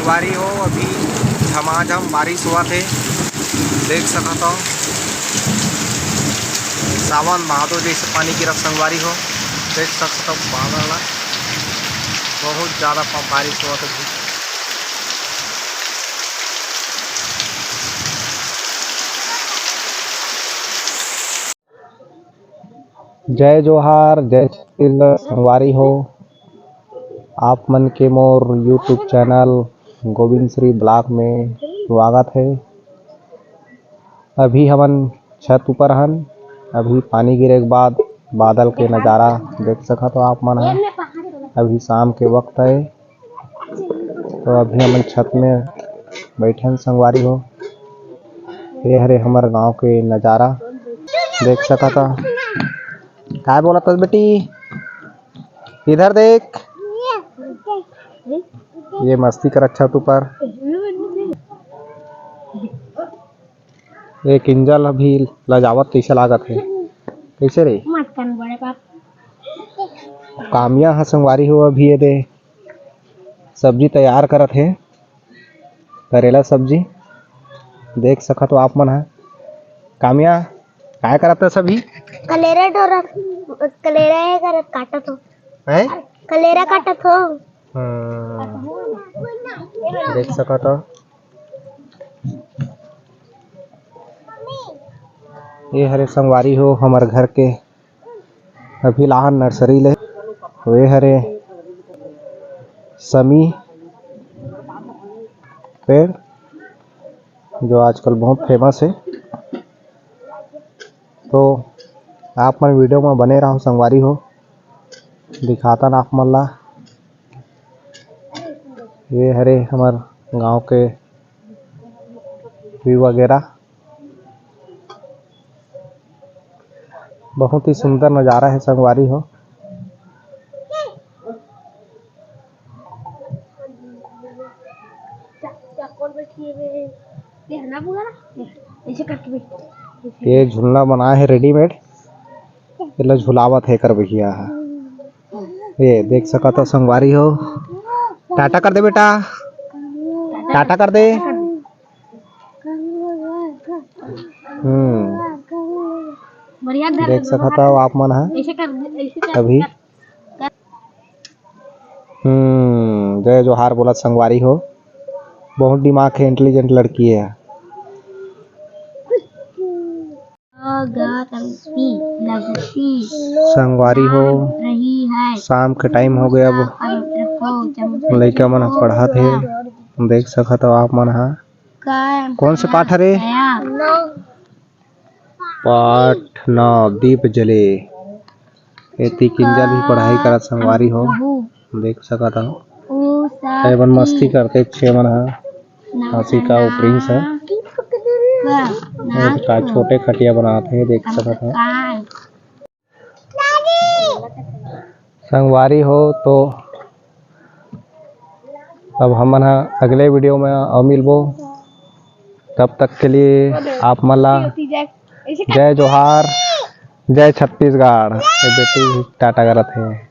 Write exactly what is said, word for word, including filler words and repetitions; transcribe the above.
संगवारी हो, अभी झमाझम बारिश होवत हे, देख सकत हो, सावन भादो जैसे पानी गिरत। संगवारी हो, देख सकत हो बादल ला, बहुत ज्यादा पा-, बारिश होवत हे। जय जोहार, जय छत्तीसगढ़ संगवारी हो। आप मन के मोर YouTube channel Govind Shri blog में स्वागत है। अभी हमन छत ऊपर हन। अभी पानी गिरे के बाद बादल के नज़ारा देख सकत हो आप मन ह। अभी शाम के वक्त है, तो अभी हमन छत में बैठे हन संगवारी हो। ये हरे हमर गांव के नजारा देख सकत ह। काय बोलत हस बेटी? इधर देख, ये मस्ती करत छत ऊपर। एक एंजल अभी लजावत तैसे लागत हे। कैसे रे? मत कर बड़े बाप। कामिया ह संगवारी हो, अभी ये दे सब्जी तैयार करत हे, करेला सब्जी। देख सकत हो आप मन ह। कामिया, काय करत हस अभी? कलेरा डोरा, कलेरा हे करत काटत हो। हैं? कलेरा काटत हो। हम्म, देख सकत हो। ये हरे संगवारी हो हमर घर के, अभी लाहन नर्सरी ले। तो ये हरे समी पेड़, जो आजकल बहुत फेमस है। तो आप मन वीडियो में बने रहो संगवारी हो, दिखातन आप मन ला। ये हरे हमर गांव के व्यू वगैरह, बहुत ही सुंदर नजारा है संगवारी हो। ये झुलना बनाए हे रेडीमेड, एला झुलावत हे एकर भैया ह। ये देख सकत हो संगवारी हो, टाटा कर दे बेटा, टाटा कर दे। हम्म, बढ़िया धर देख सकत हो आप मन ह ऐसे कर, ऐसे कर। अभी हम्म, जय जोहार बोलत संगवारी हो। बहुत दिमाग है, इंटेलिजेंट लड़की है। संगवारी हो, शाम के टाइम हो गया, अब लइका मन पढ़त हे। देख सकत हो आप मन ह। कौन से पाठ हरे? पाठ नौ, दीप जले। एती किंजल भी पढ़ाई करत संगवारी हो, देख सकत हो। एमन मस्ती करथे छे मन ह, हंसी का वो प्रिंस है। का छोटे खटिया बनात हे, देख सकत हो। संगवारी हो, तो अब हमन ह अगले वीडियो में अउ मिलबो। तब तक के लिए आप मन ला जय जोहार, जय छत्तीसगढ़। ये बेटी टाटा करत हे।